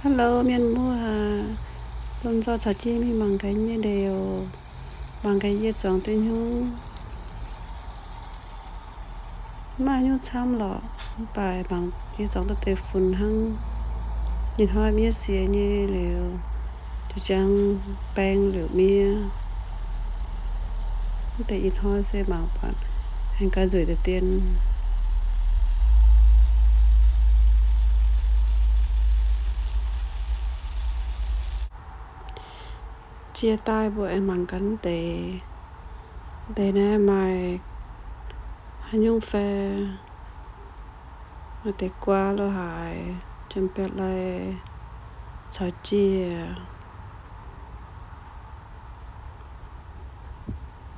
Hello mienh muoz, lomh nzoih caux jienv mingh mangc gaax nyei ndeic oc. Mangc gaax yie zuangx duqv haaix nyungc. Mv maaih haaix nyungc camv lorqc, mv baac mangc yie zuangx duqv deix funx hnangv. Ih hnoi miev siex nyei liuz, jiex jangv baeng liuz miev. Mv deix ih hnoi se mangc buatc aengx gaax nzueic deix dien. Jiex daaih mbuo aengx mangc gaax mv deix. Mv deix naaiv maaih haaix nyungc fai? Maaih deix guaa lo haaix, janx-biauv-lai caux jiex.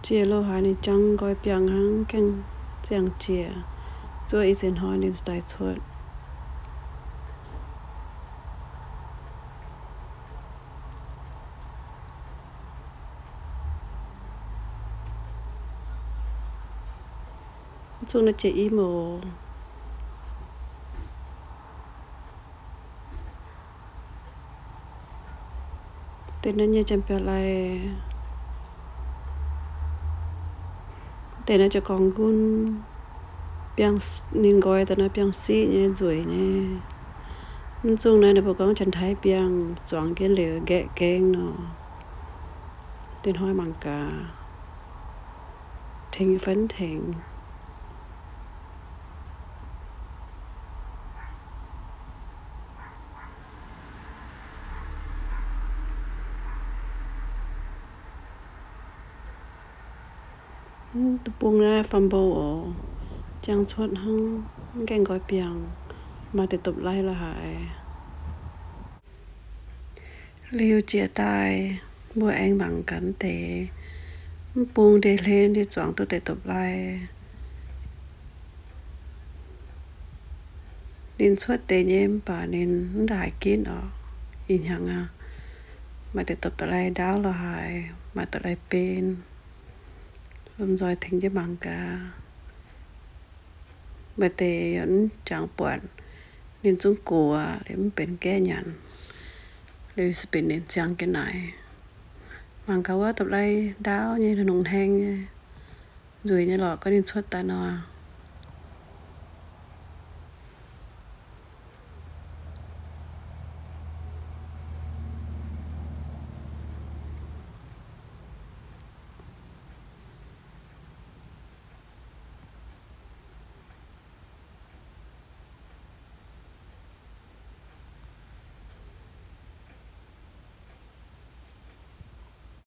Jiex lo haaix ninh jangv nqoi biangh hnangv, gaengh ziangh jiex. Zuov i ziex hnoi ninh daaih cuotv. Mv zungh naaiv jiex i moc. Deix naaiv nyei janx-biauv-lai. Deix naaiv jiex gorngv nqunv, biangh, ninh nqoi daaih naaiv biangh siqv nyei, nzueic nyei. Mv zungh naaiv ninh mbuo gorngv janx-taiv biangh zuangx jienv liuz nqaeqv gengh nor. Deix hnoi mangc gaax tengx fai mv tengx. Mv deix bung naaiv fumble oc, jangv cuotv hnangv, mv gaengh nqoi biangh, maaih deix dopv-lai lo haaix. Liuz jiex daaih mbuo aengx mangc gaax deix, mv bung ndeic-hlen ninh zuangx duqv deix dopv-lai. Ninh cuotv deix nyei mv baac ninh mv ndaaih haaix ginv oc. Ih hnyangx aqv, maaih deix dopv-lai ndaauv lo haaix, maaih dopv-lai ben. Lomh nzoih tengx jienv mangc gaax. Maaih deix yaac mv jangx buatc, ninh zungv gox liuz mv benx gaeqv nyanc, liuz se benx ninh ziangh jienv naaic. Mangc gaax wuov dopv-lai ndaauv nyei, nongx hnangv nyei, nzueic nyei lorqc, gorngv ninh cuotv daaih nor.